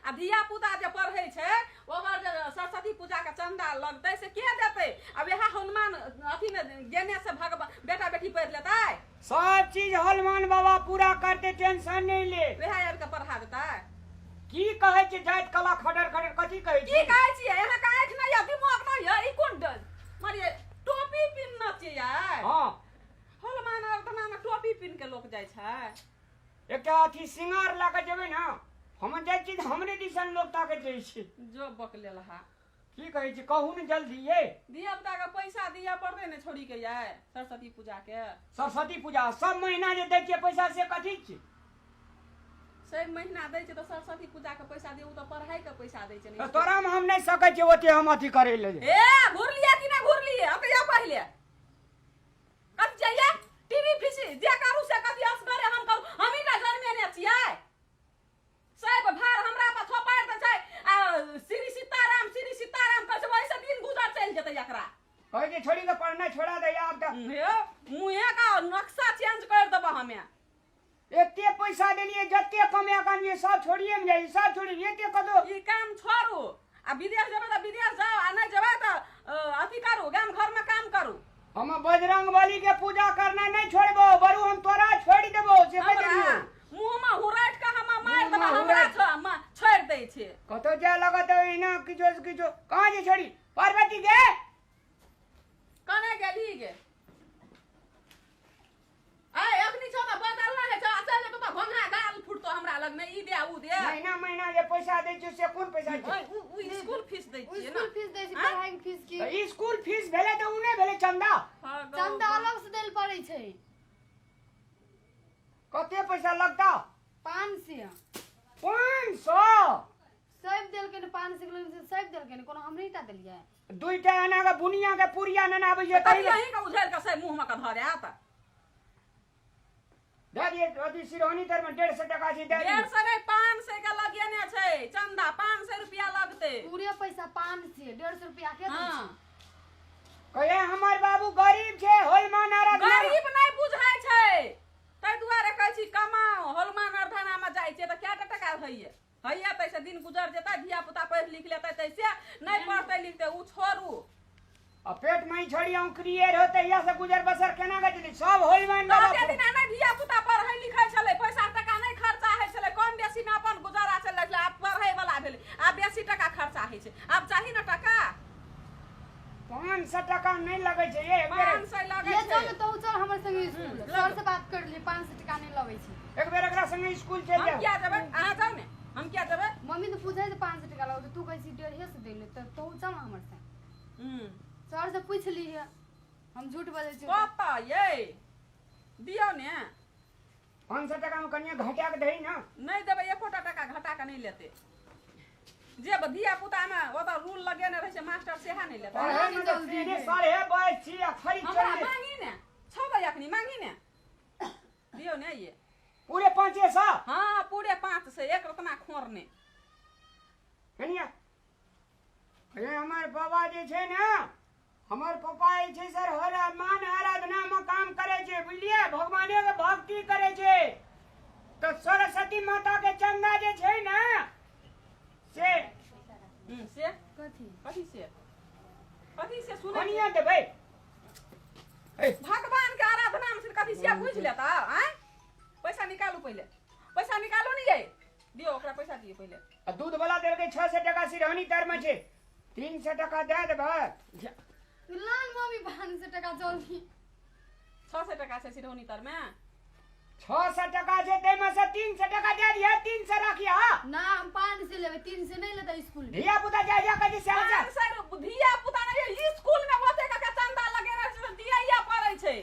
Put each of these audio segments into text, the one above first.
आ धिया पुता जे पढ़ै छै ओकर जे सरस्वती पूजा के चंदा लगतै से के देतै आ वएह हनुमान अथी मे गेने से भगवान बेटा बेटी पढ़ि लेतै सब चीज हनुमान बाबा पूरा करते टेंशन नहीं ले वएह आबि के पढ़ा देतै की कहै छै जाइत कला खडर खडर कथी कहै की छै कहै छियै अहाँके आँखि नहि यऽ दिमाग नहि यऽ ई कोन मारिये टोपी पिन्हने छियै हँ हनुमान आराधना मे टोपी पिन्ह के लोक जाइ छै एकटा अथी सिंगार लऽ कऽ जेबै ने हम जाइ छी तऽ हमरे दिसन लोक ताकैत रहै छै जो बक लेलहा की कहै छी कहू ने जल्दी ये धिया पुता के पैसा दिअ पड़तै ने छोड़ी के याय सरस्वती पूजा के सरस्वती पूजा सब महीना जे दै छियै पैसा से कथी छी सब महीना दै छै तऽ सरस्वती पूजा के पैसा दियौ तऽ पढ़ाई के पैसा दै छै तऽ तोरा मे हम नहि सकै छियै ओते हम अथी करै लए ए घुरलियै कि नहि घुरलियै अतऽ या पहिले कथी चाहिए टीवी फीसी जे करू से कथी असगरे हम करू हमही ने जन्मेने छियै सब भार हमरा पर थोपारि दै छै आ श्री सीताराम श्री सीताराम कहै छै ओहिसँ दिन गुजर चलि जेतै एकरा कहै छै छोड़ी के पढ़नाइ छोड़ा दै आब तऽ हे मुँहे का नक्शा चेंज कर देबऽ हमे एते पैसा देलियै जते कमाए के आनलियै सब छोड़िए मे जाइ सब छोड़िए एते कतौ ई काम छोड़ू आ विदेश जेबै तऽ विदेश जाउ आ नहि जेबै तऽ अथी करू गाम घरमे काम करू हम बजरंग बली के पूजा करना नहीं छोड़बो बरू हम तोरा छोड़ देबो से कह हमरा देलियो मुँह मे हुरैट के हम मारि देबै मुँहमे हमरा हुरैट। छोड़ि दै छै कतौ जाय लगत एना किछो से किछो कहाँ जे छोड़ी पार्वती के कने गेली गे आय अखनी छौ तऽ बदल ना है छौ आ चल जेतौ तऽ घोंघा गाल फुटतो हमरा लग में ई दे ऊ दे महीना महीना जे पैसा दै छियो से कोन पैसा छै ओय उ स्कूल फीस दै छियै ना स्कूल फीस दै छै आँय? पढ़ाई के फीस की तऽ स्कूल फीस भेलै तऽ उ नहि भेलै चंदा हाँ, गौ, चंदा गौ। अलग से देल पड़ै छै कते पैसा लगता 500 500 सब देलकै ने 500 के लोन सब देलकै ने कोनो हमरे टा देलियै दुईटा एना के बुनिया के पुरिया नेने आबै छै कथी तही अहीं के उझेल के से मुंह में के धऽ देत दए दियै अथी सिरौनी तर में 150 टका छै दए दियै 150 नहि 500 के लगेने छै चंदा 500 रुपया लगतै पूरे पैसा 500 150 रुपया के दै हाँ छै कहे हमर बाबू गरीब छै होलमान आराधना गरीब नहि बुझै छै ताहि दुआरे कहै छी कमाओ हनुमान आराधना मे जाइ छियै तऽ कएटा टका होइए होइए ताहिसँ दिन गुजर जेतै धिया पुता पढ़ि लिख लेतै ताहिसँ नहि पढ़तै लिखतै ओ छोड़ू आ पेट में ही छोड़ी औंकरिए रहो तहिया से गुजर बसर केना के चली सब होलमान बाबा कते दिना नहि धिया पुता पढ़ै लिखै छलै पैसा टका नहि खर्चा होइ छलै कम बेसी मे अपन गुजारा चलै छलै आब पढ़ै वाला भेलै आब बेसी टका खर्चा होइ छै आब चाही ने टका 500 टका नहीं लगे छै ये एक बेर 500 लगै ये छै चल तो चल हमर संगे स्कूल सर से बात कर लिए 500 टका नहीं लगै छै एक बेर एकरा संगे स्कूल चल हम जाओ किया जेबै अहाँ जाउ ने हम किया जेबै मम्मी तो पूछे छै 500 टका लगै तू कहै छी डेढ़े सौ दै ले तऽ तू चल ना हमर संगे सर से पूछ लीहे हम झूठ बजै छी कतऽ यै दियौ ने 500 टका में कनिया घटा के दही ना नहि देबै एकोटा टका घटा कऽ नहि लेतै जे धिया पुतामे ओतऽ रूल लगेने रहै छै मास्टर सेहा नहि लेतै पढ़े में तो सीधे साढ़े बाईस छी आ खरी हमरा चल मांगी ने छौ बजे अखनी मांगी ने दियौ ने ये पूरे 500 हाँ पूरे 500 एक रतना खोर ने कनिया अरे हमर बाबा जे छै ने हमर पप्पा जे छै सर हनुमान आराधना में काम करे छै बुझलियै भगवाने के भक्ति करे छै तऽ सरस्वती माता के चंदा जे छै ने से से कथी कथी से कथी से सुनै कनिया देबै ए, भगवान के आराधना में से कथी से बुझि लेता आँय पैसा निकालू पहिले पैसा निकालू ने ये दियौ ओकरा पैसा दियौ पहिले आ दूध वाला देलकै 600 टका सिरहनी तर में छै 300 टका दए देबै लान मम्मी 500 टका जल्दी 600 टका छै सिरहनी तर में 600 टका छै ताहिमे से 300 टका दए दिअ 300 राखिया ना हम 500 लेबै 300 नहीं लेतै स्कूल में धिया पुता जा जा कहै छै से अच्छा 500 धिया पुता नहि स्कूल में ओते के चंदा लगेने छै दियैया पड़ै छै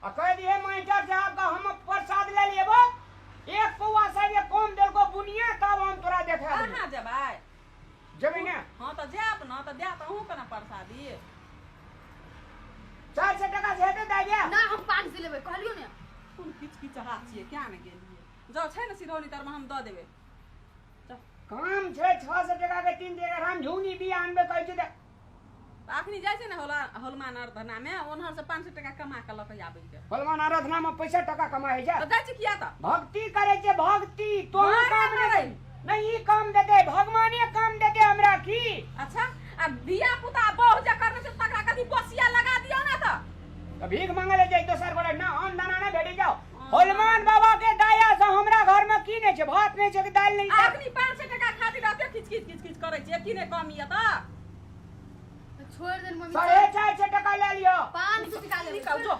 आ कह दिए मास्टर साहब का हम प्रसाद ले लेबो एक पौआ से जे कम देलको बुनिया तब हम तोरा देखा देबो कहाँ जेबै जेबै ने हाँ तऽ जायब ने तऽ देत अहूँ के ने प्रसादी 400 टका से हेतै दए दिया ना हम 500 लेबै कहलियौ ने कोन किच किचहा छियै क्या ने गेलियै जाउ छै ने सिरौनी तरमे हम दऽ देबै जाउ काम छै 600 टका के तीन जगह राम झुंगी बिया आनबे कहै छै तऽ तऽ अखनी जाइ छै ने होला हनुमान आराधना मे ओनहर से 500 टका कमा के लऽ के आबै के हनुमान आराधना में पैसा टका कमाए छै तऽ जाइ छै किया तऽ भक्ति करे छै भक्ति तो घरे काम करै नहि नहीं ई काम देते भगवाने काम देते हमरा की। अच्छा आ धिया पुता बहु जे करने छै तकरा कथी बसिया लगा दियौ ने तऽ। तऽ भीख मांगे ले जाइ दोसर गोटे ना अन्न दाना नहि भेटै जाओ। हनुमान बाबा के दया से हमरा घर में की नहीं छै, भात नहीं छै कि दालि नहीं आ छै। अखनी 500 टका खातिर एते खिच खिच खिच खिच करै छियै की नहि कम यऽ तऽ। छोड़ दे मम्मी। 450 टका ले लियो। 500 टका लेबै। निकल जो।